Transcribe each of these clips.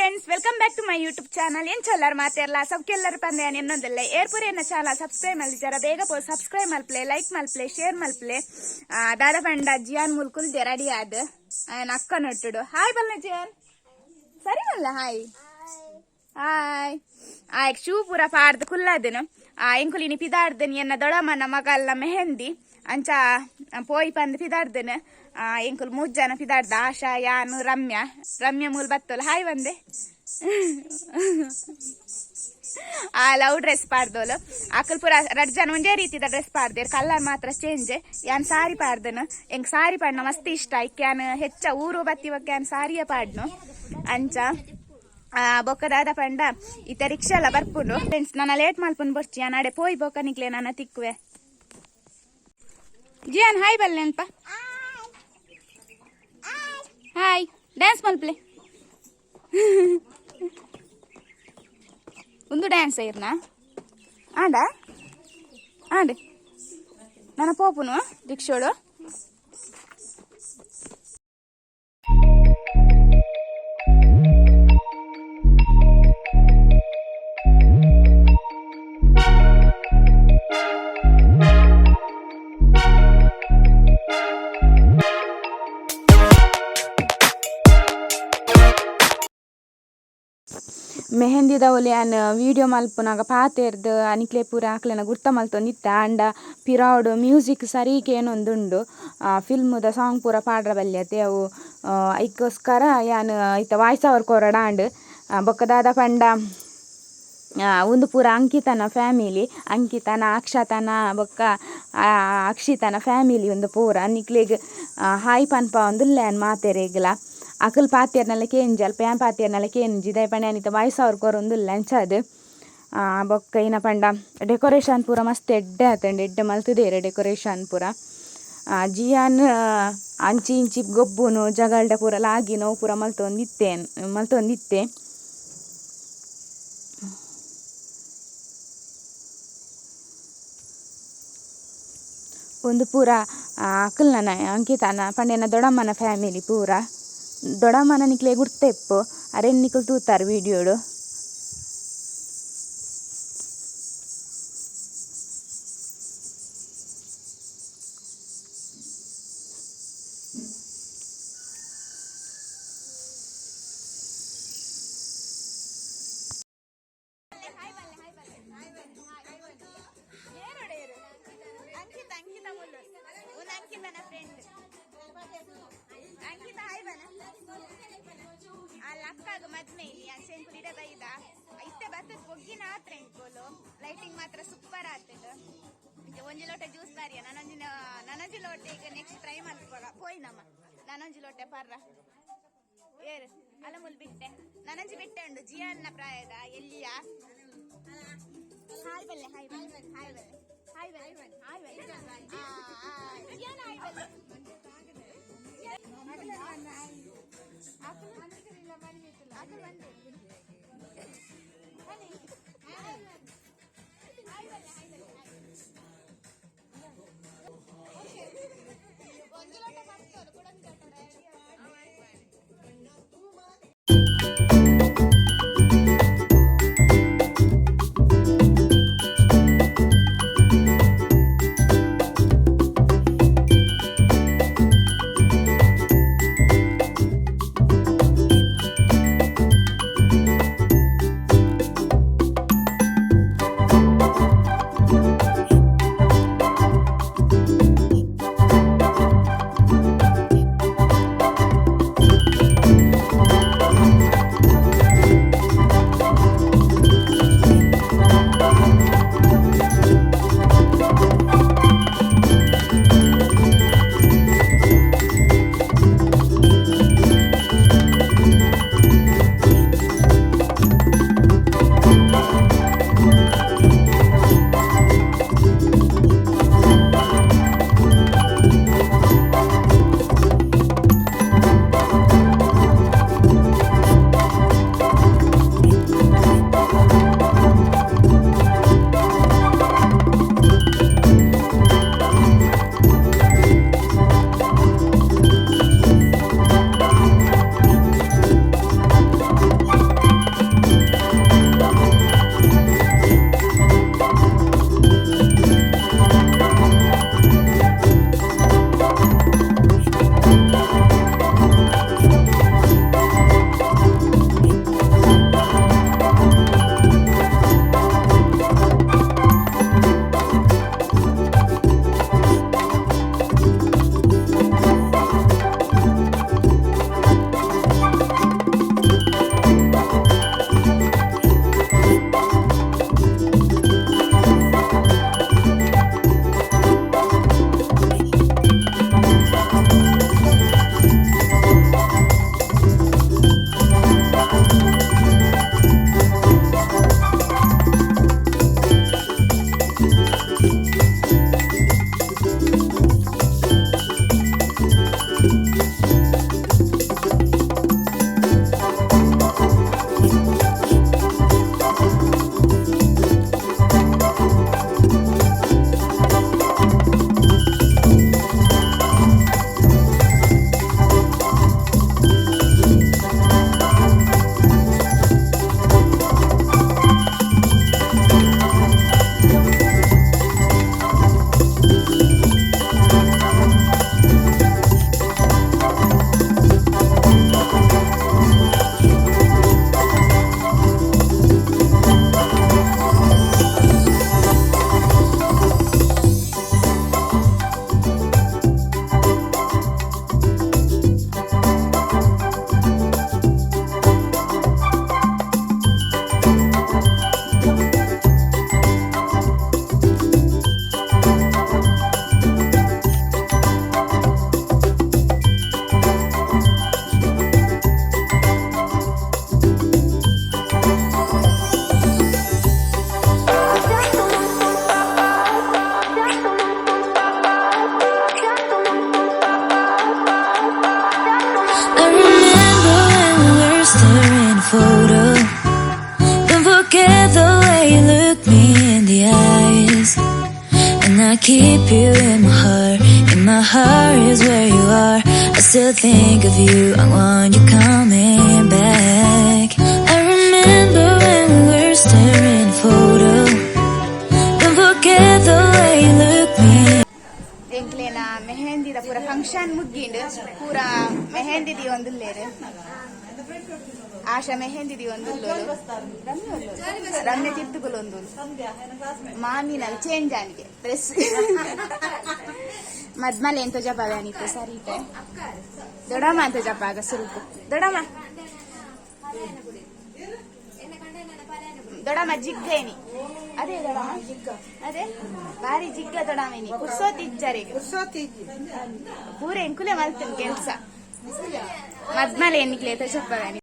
Friends, welcome back to my YouTube channel. ಎಂಚೊಲ್ಲರ್ ಮಾತೆರ್ಲ ಸಬ್ಕೆಲ್ಲರ ಪಂದೆ ಎನ್ನೊಂದಲ್ಲ ಏರ್ಪುರಿ ಎನ್ನ channel subscribe ಮಲ್ದಿಜಾರ ಬೇಗ ಪೋ ಸಬ್ಸ್ಕ್ರೈಬ್ ಮಲ್ಪ್ಲೆ, ಲೈಕ್ ಮಲ್ಪ್ಲೆ, ಶೇರ್ ಮಲ್ಪ್ಲೆ. ದಾದ ಪಂಡ ಜಿಯಾನ್ ಮುಲ್ಕುಲ್ ರೆಡಿ ಆದ್ ಅಕ್ಕ ನೊಟ್ಟುಡು. ಹಾಯ್ ಬಲ್ನ ಜಿಯಾನ್, ಸರಿ ಮಲ್ಲ? Hi hi. ಆಯ್ಕ್ ಶೂ ಪೂರ ಪಾಡ್ದು ಕುಲ್ಲದನು. ಎಂಕುಲಿನಿ ಪಿದಾಡ್ದನಿ, ಎನ್ನ ದೊಡಮ್ಮನ ಮಗಲ್ಲ ಮೆಹಂದಿ ಅಂಚ ಪೋಯಿ ಪಂದ್ ಪಿದಾಡ್ದನು. ಎಂಕುಲು ಮೂಜ್ ಜನ ಪಿದಾಡ್ದ, ಆಶಾ, ಯಾನು, ರಮ್ಯಾ. ರಮ್ಯಾ ಮೂಲ್ ಬತ್ತೋಲು. ಹಾಯ್ ಬಂದೆ. ಆ ಲವ್ ಡ್ರೆಸ್ ಪಾಡ್ದೋಲು. ಅಕಲ್ ಪೂರ ರಡ್ ಜನ ಒಂದೇ ರೀತಿದ ಡ್ರೆಸ್ ಪಾಡ್ದೇರ್, ಕಲರ್ ಮಾತ್ರ ಚೇಂಜ್. ಯಾನ್ ಸಾರಿ ಪಾಡ್ದನು. ಎಂಕ್ ಸಾರಿ ಪಾಡ್ನ ಮಸ್ತ್ ಇಷ್ಟ. ಐಕ್ ಯಾನ್ ಹೆಚ್ಚ ಊರು ಬತ್ತಿವಕ್ಕೆ ಯಾನ್ ಸಾರಿಯ ಪಾಡ್ನು ಅಂಚ. ಬೊಕ್ಕ ದಾದ ಪಂಡ ಇತ್ತ ರಿಕ್ಷಾ ಎಲ್ಲ ಬರ್ಪುಂಡು ಫ್ರೆಂಡ್ಸ್. ನಾನು ಲೇಟ್ ಮಲ್ಪುಂಡು ಬರ್ಚಿ. ನಾಡೆ ಪೋಯ್ ಬೊಕ್ಕ ನಿಕ್ಲೆ ನಾನು ತಿಕ್ಕುವೆ. ಜಿಯಾನ್, ಹಾಯ್ ಬಲ್ಲೆ ಅಲ್ಪ. ಹಾಯ್, ಡ್ಯಾನ್ಸ್ ಮಲ್ಪ್ಲೆ. ಒಂದು ಡ್ಯಾನ್ಸ್ ಇರ್ನಾ? ಆಂಡ ಆಂಡ್ ನನ್ನ ಪೋಪುನು ರಿಕ್ಷೋಡು. ಮೆಹಂದಿದವುಲು ಯಾನ್ ವೀಡಿಯೋ ಮಲ್ಪುನಗ ಪಾತೆರ್ದ್ ಅನಿಕ್ಲೆ ಪೂರ ಅಕ್ಲೆನ ಗುರ್ತ ಮಲ್ತೊಂದಿತ್ತೆ. ಆಂಡ ಪಿರಾವುಡು ಮ್ಯೂಸಿಕ್ ಸರಿ ಕೇನೊಂದುಂಡು. ಫಿಲ್ಮ್ದ ಸಾಂಗ್ ಪೂರ ಪಾಡ್ರ ಬಲ್ಯತೆ ಅವು. ಐಕೋಸ್ಕರ ಯಾನ್ ಇತ್ತ ವಾಯ್ಸ್ ಓವರ್ ಕೊರಡ ಆಂಡ್. ಬೊಕ್ಕ ದಾದ ಪಂಡ ಉಂದು ಪೂರ ಅಂಕಿತನ ಫ್ಯಾಮಿಲಿ. ಅಂಕಿತನ, ಅಕ್ಷತನ ಬೊಕ್ಕ ಅಕ್ಷಿತನ ಫ್ಯಾಮಿಲಿ ಉಂದು ಪೂರ. ನಿಕ್ಲೆಗ್ ಹಾಯ್ ಪನ್ಪ ಉಂದುಲ್ಲೆ ಯಾನ್ ಮಾತೆರೆಗ್ಲ. ಅಕುಲು ಪಾತೆರ್ನಲ ಕೇಂಜಿ ಅಲ್ಪ, ಯಾನ್ ಪಾತೆರ್ನಲ ಕೇಂಜಿ. ದಾಯೆ ಪಂಡ ಯಾನ್ ಇತ್ತೆ ವಾಯ್ಸ್ ಓವರ್ ಕೊರೊಂದುಲ್ಲೆ ಅಂಚಾದ್. ಬೊಕ್ಕ ಇನ ಪಂಡ ಡೆಕೋರೇಷನ್ ಪೂರ ಮಸ್ತ್ ಎಡ್ಡೆ ಆತುಂಡು. ಎಡ್ಡೆ ಮಲ್ತುದೆರ್ ಡೆಕೋರೇಷನ್ ಪೂರ. ಜಿಯಾನ್ ಅಂಚಿ ಇಂಚಿ ಗೊಬ್ಬುನು, ಜಗಲ್ಡ ಪೂರ ಲಾಗಿನ ಅವು ಪೂರ ಮಲ್ತೊಂದಿತ್ತೆ ಮಲ್ತೊಂದಿತ್ತೆ. ಉಂದು ಪೂರ ಅಕಲ್ನ, ಅಂಕಿತನ ಪಂಡ ದೊಡ್ಡಮ್ಮನ ಫ್ಯಾಮಿಲಿ ಪೂರ. ದೊಡ್ಡಮ್ಮನ ನಿಕ್ಲೆ ಗುರ್ತ ಇಪ್ಪು, ಅರೆನ್ ನಿಕುಲು ತೂತಾರ್ ವೀಡಿಯೋಡು. ಅಂಕಿತ, ಅಂಕಿತ ಮುಲ್ಲು. ಒಂದು ಅಂಕಿತನ ಫ್ರೆಂಡ್ ಅಂಕಿತ. ಹಾಯ್ ಬನ. ಅಲ್ಲ ಅಕ್ಕಾಗ ಮದ್ಮೆ ಇಲ್ಲಿ ಅಂಚೆಂಕುಲು ಇಡ ಬೈದ. ಇತ್ತೆ ಬತ್ತದ ಪೊಗ್ಗಿನ ಆತ್ರ. ಎಂಕೋಲು ಲೈಟಿಂಗ್ ಮಾತ್ರ ಸೂಪರ್ ಆತಂಡು. ಒಂಜಿ ಲೋಟೆ ಜ್ಯೂಸ್ ಬಾರಿಯ, ನನೊಂಜಿ ನನೊಂಜಿ ಲೋಟೆ. ಈಗ ನೆಕ್ಸ್ಟ್ ಟ್ರೈ ಮಲ್ಪುವಾಗ ಪೋಯ್ ನಮ್ಮ. ನನೊಂಜಿ ಲೋಟೆ ಪರ್ರ ಏರು ಅಲ್ಲ ಮುಲ್ ಬಿಟ್ಟೆ. ನನೊಂಜಿ ಬಿಟ್ಟೆ ಉಂಡು ಜಿಯನ್ನ ಪ್ರಾಯದ ಎಲ್ಲಿಯ. ಹಾಯ್ ಬಲ್ಲೆ, ಹಾಯ್ ಬಲ್ಲೆ, ಹಾಯ್ ಬಲ್ಲೆ, ಹಾಯ್ ಬಲ್ಲೆ, ಹಾಯ್ ಬಲ್ಲೆ. ಜಿಯಾನ ಹಾಯ್ ಬಲ್ಲೆ. ಒಂಜಿ ಲೋಟ ಬರ್ತೋಲು, ಕುಡೊಂಜಿ ಲೋಟ ready. keep you in my heart. In my heart is where you are. I still think of you. I want you coming back. I remember when we were staring at a photo. Don't forget the way you look me. ಎಂಕ್ಲೇನ ಮೆಹಂದಿದ ಪೂರ function ಮುಗ್ಗಿಂಡ್ ಪೂರ ಮೆಹಂದಿ ದೀವೊಂದುಲ್ಲೇರು. ಆಶಾ ಮೆಹಂದಿ ದೀವೊಂದುಲ್ಲೋಲು. ರಮ್ಯ ತಿರ್ತುಗುಲೊಂದು ಮಾಮಿನ change ಆನಿಗೆ dress. ಮದ್ಮಲೆ ಎಂತ ಜಪಾವೆ ಅನಿತೆ ಸರಿತೆ. ದೊಡಮ್ಮ ಅಂತ ಜಪಾಗ ಸುರುಕು. ದೊಡಮ್ಮ, ದೊಡಮ್ಮ ಜಿಗ್ಗೇನಿ. ಅದೇ ದೊಡಮ್ಮ, ಅದೇ ಬಾರಿ ಜಿಗ್ಗ ದೊಡಮೇನಿ. ಕುರ್ಸೋತಿಜ್ಜರಿಗೆ ಪೂರ ಎಂಕುಲೆ ಮಲ್ತನ್ ಕೆಲ್ಸ. ಮದ್ಮಲೆ ಎನ್ನಿಕ್ಲೆ ಚಪ್ಪಗಾನಿ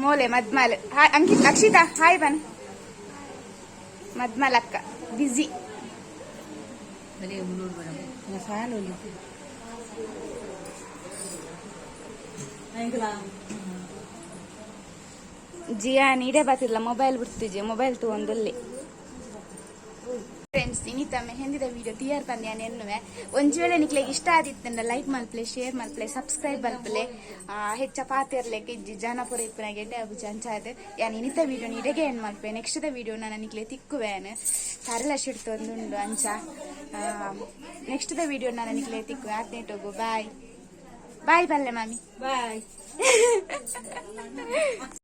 ಮೋಲೆ ಮದ್ಮಲ್. ಹಾಯ್ ಅಂಕಿತ್, ಅಕ್ಷಿತಾ ಹಾಯ್ ಬನ್. ಮದ್ಮಲಕ್ಕ ಬಿಸಿ. ಜಿಯಾನ್ ಇಡೆ ಬತ್ತಿಲ್ಲ, ಮೊಬೈಲ್ ಬಿಡ್ತಿಜಿ, ಮೊಬೈಲ್ ತಗೊಂದುಲ್ಲೆ. ಫ್ರೆಂಡ್ಸ್, ಇನಿತ ಮೆಹಂದಿದ ವಿಡಿಯೋ ತಿಯರ್ ಪಂದ್ಯಾನ ಎನ್ನುವೆ. ಒಂಜಿ ವೇಳೆ ನಿಕ್ಲೆಗ್ ಇಷ್ಟ ಆದಿತ್ತಂಡ ಲೈಕ್ ಮಲ್ಪಲೆ, ಶೇರ್ ಮಲ್ಪಲೆ, ಸಬ್ಸ್ಕ್ರೈಬ್ ಮಲ್ಪಲೆ. ಹೆಚ್ಚ ಪಾತೆರ್ಲೆಕ್ ಇಜ್ಜಿ, ಜನ ಪೂರ ಇಪ್ಪುನ ಗೆಡ್ಡೆ ಅಬುಜಿ. ಅಂಚಾದ್ ಯಾನ್ ಇನಿತ ವಿಡಿಯೋ ಇಡೆಗೆ ಎಂಡ್ ಮಲ್ಪೆ. ನೆಕ್ಸ್ಟ್ the video ನಾನು ನಿಕ್ಲೆ ತಿಕ್ಕುವೇನ್. ತರಲ ಶಿಡ್ತೊಂದುಂಡು. ಅಂಚ ನೆಕ್ಸ್ಟ್ the video ನಾನು ನಿಕ್ಲೆ ತಿಕ್ಕುವೆ. ಆತ್ನೇಟೋಗು ಬಾಯ್ ಬಾಯ್ ಬಲ್ಲೆ ಮಾಮಿ. ಬಾಯ್.